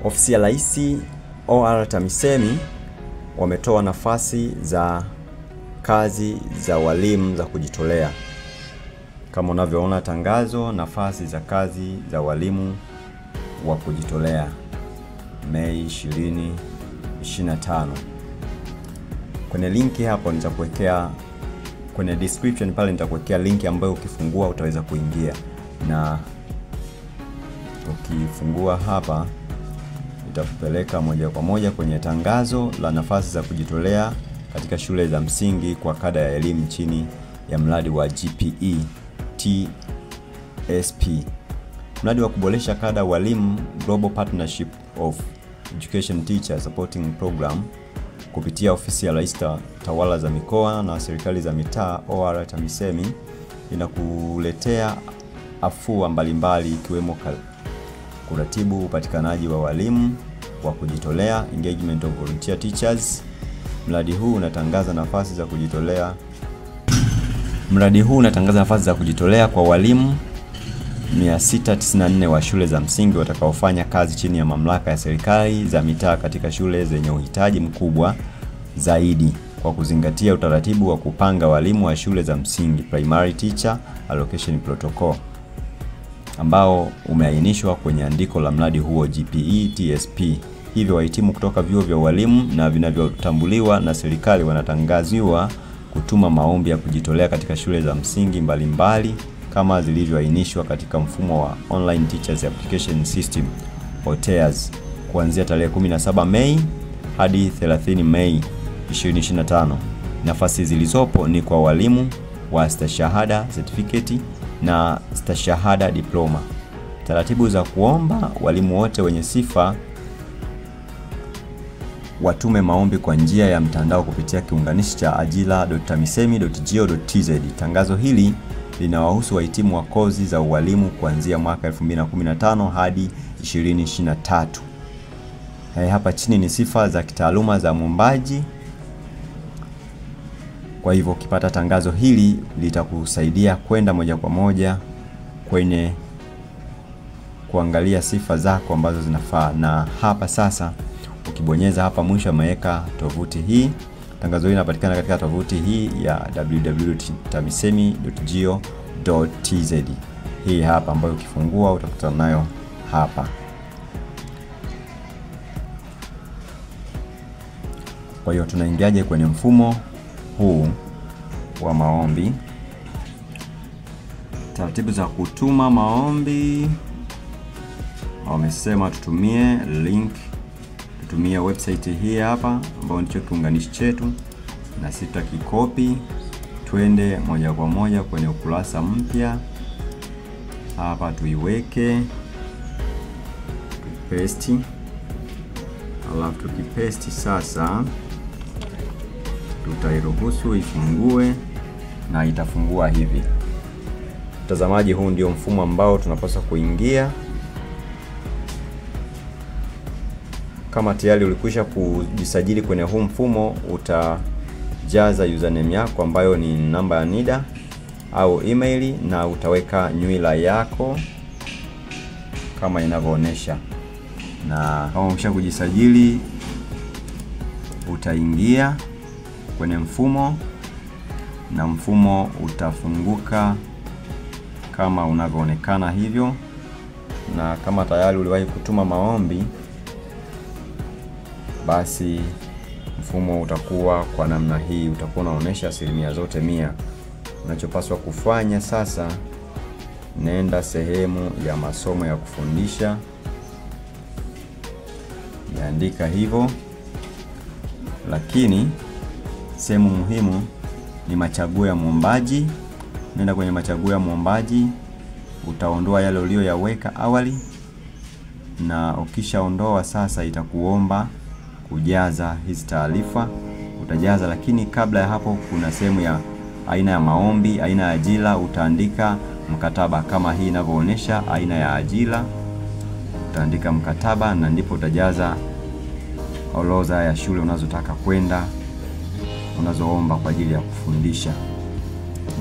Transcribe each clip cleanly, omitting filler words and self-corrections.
Ofisi ya Rais OR TAMISEMI wametoa nafasi za kazi za walimu za kujitolea. Kama unavyoona tangazo, nafasi za kazi za walimu wa kujitolea Mei 2025. Kwenye linki hapo nitakuwekea, kwenye description pale nitakuwekea linki ambayo ukifungua utaweza kuingia, na ukifungua hapa itakupeleka moja kwa moja kwenye tangazo la nafasi za kujitolea katika shule za msingi kwa kada ya elimu chini ya mradi wa GPE TSP. Mradi wa kuboresha kada walimu, Global Partnership of Education Teacher Supporting Program, kupitia Ofisi ya Rais Tawala za Mikoa na Serikali za Mitaa OR TAMISEMI inakuletea afua mbalimbali ikiwemo kuratibu upatikanaji wa walimu wa kujitolea, engagement of volunteer teachers. Mradi huu unatangaza nafasi za kujitolea. Mradi huu unatangaza nafasi za kujitolea kwa walimu 694 wa shule za msingi watakaofanya kazi chini ya mamlaka ya serikali za mitaa katika shule zenye uhitaji mkubwa zaidi, kwa kuzingatia utaratibu wa kupanga walimu wa shule za msingi, Primary Teacher Allocation Protocol, ambao umeainishwa kwenye andiko la mradi huo GPE TSP. Hivyo wahitimu kutoka vyuo vya ualimu na vinavyotambuliwa na serikali wanatangaziwa kutuma maombi ya kujitolea katika shule za msingi mbalimbali kama zilivyoainishwa katika mfumo wa Online Teachers Application System OTEAS kuanzia tarehe 17 Mei hadi 30 Mei 2025. Nafasi zilizopo ni kwa walimu wa stashahada certificate na stashahada diploma. Taratibu za kuomba: walimu wote wenye sifa watume maombi kwa njia ya mtandao kupitia kiunganishi cha ajira.tamisemi.go.tz. Tangazo hili linawahusu wahitimu wa kozi za ualimu kuanzia mwaka 2015 hadi 2023. Hapa chini ni sifa za kitaaluma za mwombaji. Kwa hivyo ukipata tangazo hili litakusaidia kwenda moja kwa moja kwenye kuangalia sifa zako ambazo zinafaa. Na hapa sasa ukibonyeza hapa mwisho ameweka tovuti hii. Tangazo hili linapatikana katika tovuti hii ya www.tamisemi.go.tz. Hii hapa ambayo ukifungua utakutana nayo hapa. Kwa hiyo tunaingiaje kwenye mfumo huu wa maombi? Taratibu za kutuma maombi, wamesema tutumie link, tutumie website hii hapa ambayo ndicho kiunganishi chetu, na sisi tutakikopi twende moja kwa moja kwenye ukurasa mpya. Hapa tuiweke, tupaste, alafu tukipaste sasa tutairuhusu ifungue na itafungua hivi. Mtazamaji, huu ndio mfumo ambao tunapaswa kuingia. Kama tayari ulikwisha kujisajili kwenye huu mfumo, utajaza username yako ambayo ni namba ya NIDA au email, na utaweka nywila yako kama inavyoonyesha. Na kama umesha kujisajili, utaingia kwenye mfumo na mfumo utafunguka kama unavyoonekana hivyo. Na kama tayari uliwahi kutuma maombi, basi mfumo utakuwa kwa namna hii, utakuwa unaonesha asilimia zote 100. Unachopaswa kufanya sasa, nenda sehemu ya masomo ya kufundisha, niandika hivyo, lakini sehemu muhimu ni machaguo ya muombaji. Nenda kwenye machaguo ya muombaji, utaondoa yale uliyoyaweka awali, na ukishaondoa sasa itakuomba kujaza hizi taarifa, utajaza. Lakini kabla ya hapo kuna sehemu ya aina ya maombi, aina ya ajira, utaandika mkataba kama hii inavyoonyesha aina ya ajira, utaandika mkataba na ndipo utajaza orodha ya shule unazotaka kwenda, unazoomba kwa ajili ya kufundisha.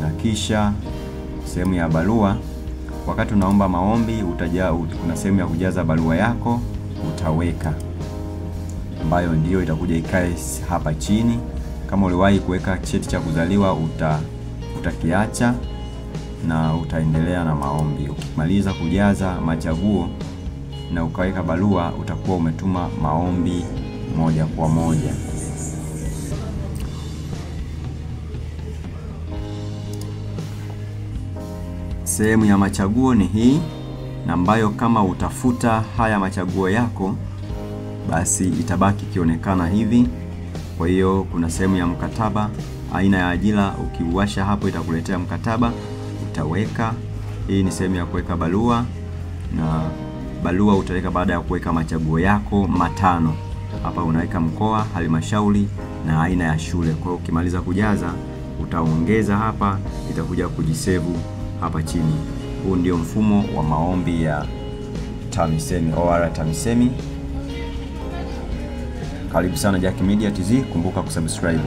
Na kisha sehemu ya barua, wakati unaomba maombi kuna sehemu ya kujaza barua yako, utaweka, ambayo ndiyo itakuja ikae hapa chini. Kama uliwahi kuweka cheti cha kuzaliwa utakiacha na utaendelea na maombi. Ukimaliza kujaza machaguo na ukaweka barua, utakuwa umetuma maombi moja kwa moja. Sehemu ya machaguo ni hii, na ambayo kama utafuta haya machaguo yako basi itabaki ikionekana hivi. Kwa hiyo kuna sehemu ya mkataba, aina ya ajira, ukiuasha hapo itakuletea mkataba, utaweka. Hii ni sehemu ya kuweka barua, na barua utaweka baada ya kuweka machaguo yako 5. Hapa unaweka mkoa, halmashauri na aina ya shule. Kwa hiyo ukimaliza kujaza utaongeza hapa, itakuja kujisevu hapa chini. Huu ndio mfumo wa maombi ya TAMISEMI, OR TAMISEMI. Karibu sana Jack Media TZ, kumbuka kusubscribe.